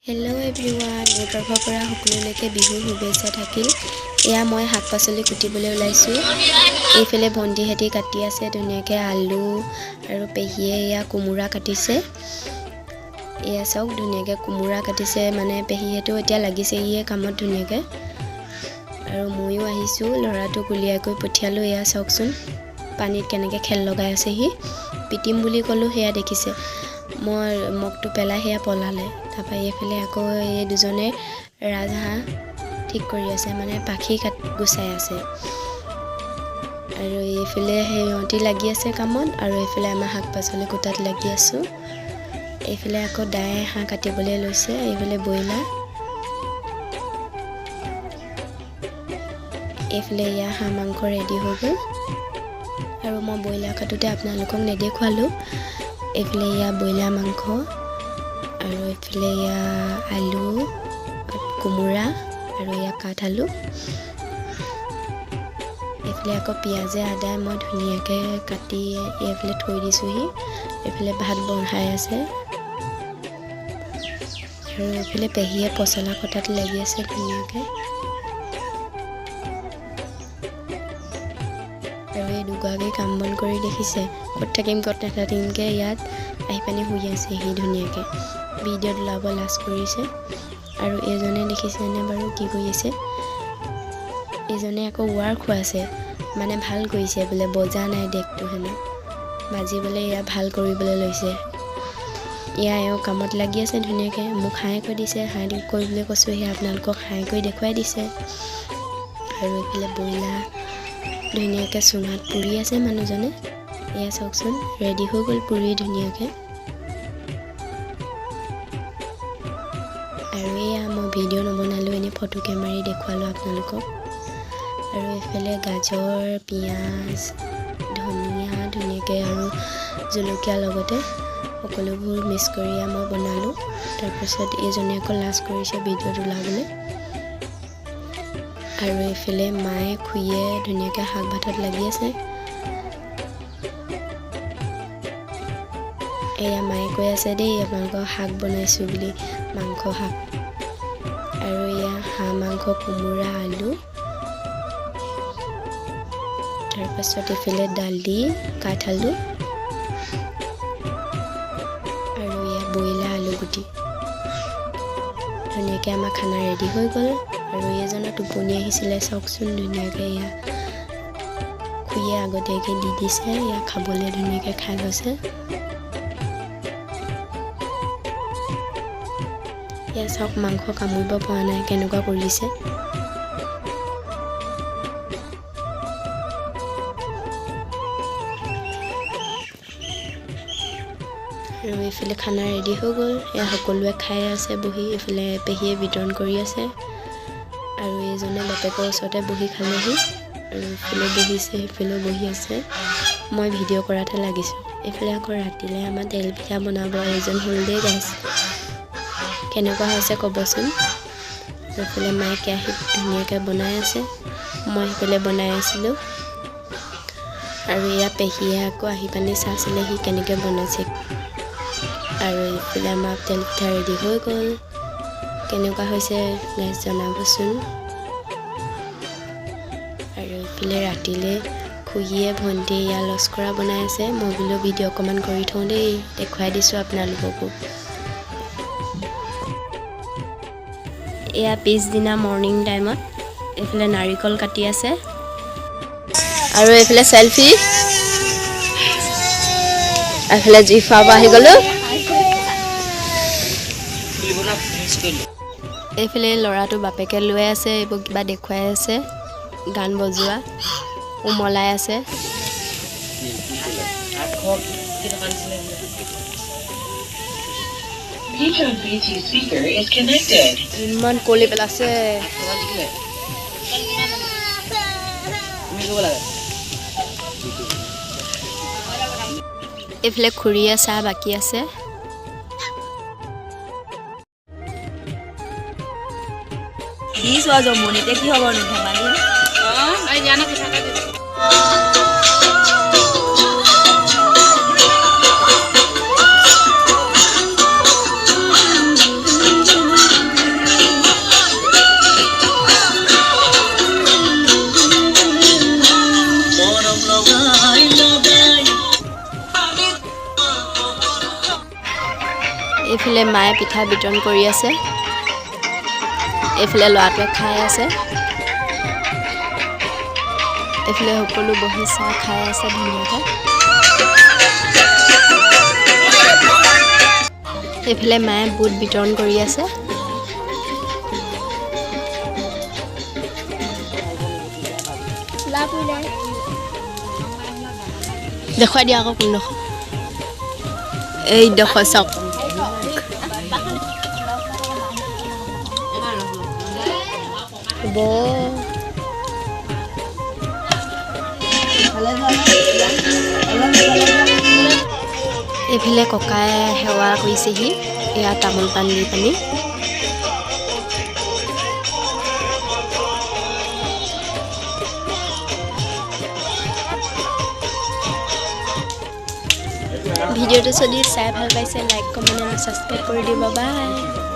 Hello' everyone, মোৰ তৰফৰ পৰা সকলোলৈকে বিহুৰ শুভেচ্ছা থাকিল। এয়া মই শাক পাচলি কুটিবলৈ ওলাইছোঁ। এইফালে ভণ্টিহঁতি কাটি আছে ধুনীয়াকৈ আলু আৰু পেহীয়ে এয়া কোমোৰা কাটিছে। এয়া চাওক, ধুনীয়াকৈ কোমোৰা কাটিছে। মানে পেহীহঁতেও এতিয়া লাগিছেহিয়ে কামত ধুনীয়াকৈ আৰু ময়ো আহিছোঁ। ল'ৰাটোক উলিয়াই কৰি পঠিয়ালোঁ। এয়া চাওকচোন, পানীত কেনেকৈ খেল লগাই আছে সি। পিটিম বুলি ক'লোঁ, সেয়া দেখিছে, মই মগটো পেলাই সেয়া পলালে। তাৰপৰা এইফালে আকৌ এই দুজনে ৰাজহাঁহ ঠিক কৰি আছে, মানে পাখি গুচাই আছে। আৰু এইফালে সিহঁতি লাগি আছে কামত আৰু এইফালে আমাৰ শাক পাচলি কুটাত লাগি আছোঁ। এইফালে আকৌ দায়ে হাঁহ কাটিবলৈ লৈছে। এইফালে ব্ৰইলাৰ, এইফালে এয়া হাঁহ মাংস ৰেডি হৈ গ'ল। আৰু মই ব্ৰইলাৰ কাটোতে আপোনালোকক নেদেখুৱালোঁ। এইফালে এয়া ব্ৰইলাৰ মাংস আৰু এইফালে এয়া আলু, কোমোৰা আৰু এয়া কাঠ আলু। এইফালে আকৌ পিঁয়াজে আদাই মই ধুনীয়াকৈ কাটি এইফালে থৈ দিছোঁহি। এইফালে ভাত বঢ়াই আছে আৰু এইফালে পেহীয়ে পচলা কটাত লাগি আছে ধুনীয়াকৈ। আৰু এই দুগৰাকী কাম বন কৰি দেখিছে, ক'ত থাকিম ক'ত নাথাকিমকৈ ইয়াত আহি পানি শুই আছেহি ধুনীয়াকৈ। ভিডিঅ'ত ওলাব লাজ কৰিছে। আৰু এইজনে দেখিছেনে বাৰু কি কৰি আছে? এইজনে আকৌ ৱাৰ খুৱাইছে, মানে ভাল কৰিছে বোলে, বজা নাই ডেকটো হেনো বাজিবলৈ এয়া ভাল কৰিবলৈ লৈছে। এয়া এওঁ কামত লাগি আছে ধুনীয়াকৈ। মোক হাই কৰি দিছে, হাই কৰিবলৈ কৈছোঁ, সেয়া আপোনালোকক হাই কৰি দেখুৱাই দিছে। আৰু এইফালে ব্ৰইলাৰ ধুনীয়াকৈ চুঙাত পুৰি আছে মানুহজনে। এয়া চাওকচোন, ৰেডি হৈ গ'ল পুৰি ধুনীয়াকৈ। আৰু এয়া মই ভিডিঅ' নবনালোঁ, এনেই ফটোকে মাৰি দেখুৱালোঁ আপোনালোকক। আৰু এইফালে গাজৰ, পিঁয়াজ, ধনিয়া ধুনীয়াকৈ আৰু জলকীয়া লগতে সকলোবোৰ মিক্স কৰি মই বনালোঁ। তাৰপিছত এইজনে আকৌ লাজ কৰিছে ভিডিঅ'ত ওলাবলৈ। আৰু এইফালে মায়ে খুৰীয়ে ধুনীয়াকৈ শাক ভাতত লাগি আছে। এয়া মায়ে কৈ আছে দেই আপোনালোকৰ শাক বনাইছোঁ বুলি, মাংস শাক। আৰু এয়া হাঁহ মাংস, কোমোৰা, আলু। তাৰপাছত এইফালে দালি, কাঠ আলু আৰু এয়া ব্ৰইলাৰ আলু গুটি। ধুনীয়াকৈ আমাৰ খানা ৰেডি হৈ গ'ল। আৰু এইজনৰ টোপনি আহিছিলে, চাওকচোন ধুনীয়াকৈ এয়া খুৰীয়ে আগতীয়াকৈ দি দিছে, এয়া খাবলৈ ধুনীয়াকৈ খাই লৈছে। এয়া চাওক, মাংস কামুৰিব পৰা নাই, কেনেকুৱা কৰিছে। আৰু এইফালে খানা ৰেডি হৈ গ'ল, এয়া সকলোৱে খাই আছে বহি। এইফালে পেহীয়ে বিতৰণ কৰি আছে আৰু এইজনে বাপেকৰ ওচৰতে বহি খালেহি। আৰু এইফালে বহিছে, সেইফালেও বহি আছে। মই ভিডিঅ' কৰাতহে লাগিছোঁ। এইফালে আকৌ ৰাতিলৈ আমাৰ তেল পিঠা বনাব আয়োজন হ'ল দেই গাইছ। কেনেকুৱা হৈছে ক'বচোন। এইফালে মায়ে কেৰাহীত ধুনীয়াকৈ বনাই আছে, মই সেইফালে বনাই আছিলোঁ। আৰু এয়া পেহীয়ে আকৌ আহি পানি চাইছিলেহি কেনেকৈ বনাইছে। আৰু এইফালে আমাৰ তেল পিঠা ৰেডি হৈ গ'ল। কেনেকুৱা হৈছে গাইছ জনাবচোন। আৰু এইফালে ৰাতিলৈ খুৰীয়ে ভণ্টিয়ে এয়া লস্কৰা বনাই আছে। মই বোলো ভিডিঅ' অকণমান কৰি থওঁ দেই, দেখুৱাই দিছোঁ আপোনালোককো। এয়া পিছদিনা মৰ্ণিং টাইমত এইফালে নাৰিকল কাটি আছে আৰু এইফালে চেলফি। এইফালে জুই ফুৱাব আহি গ'লোঁ। এইফালে ল'ৰাটো বাপেকে লৈ আছে, এইবোৰ কিবা দেখুৱাই আছে, গান বজোৱা উমলাই আছে। ইমান কলি পেলাইছে। এইফালে খুৰীয়ে চাহ বাকী আছে। দিছো আৰু জমনি, এতিয়া কি হ'ব ধেমালি। এইফালে মায়ে পিঠা বিতৰণ কৰি আছে, এইফালে ল'ৰাটোৱে খাই আছে, এইফালে সকলো বহি চাহ খাই আছে ধুনীয়াকৈ। এইফালে মায়ে বুট বিতৰণ কৰি আছে। দেখুৱাই দিয়া আকৌ কোনডোখৰ, এইডোখৰ চাওক। এইফালে ককাই সেৱা কৰিছেহি, এয়া তামোল পাণ দি পানি। ভিডিঅ'টো যদি চাই ভাল পাইছে লাইক, কমেণ্ট এণ্ড ছাবস্ক্ৰাইব কৰি দিব। বাই।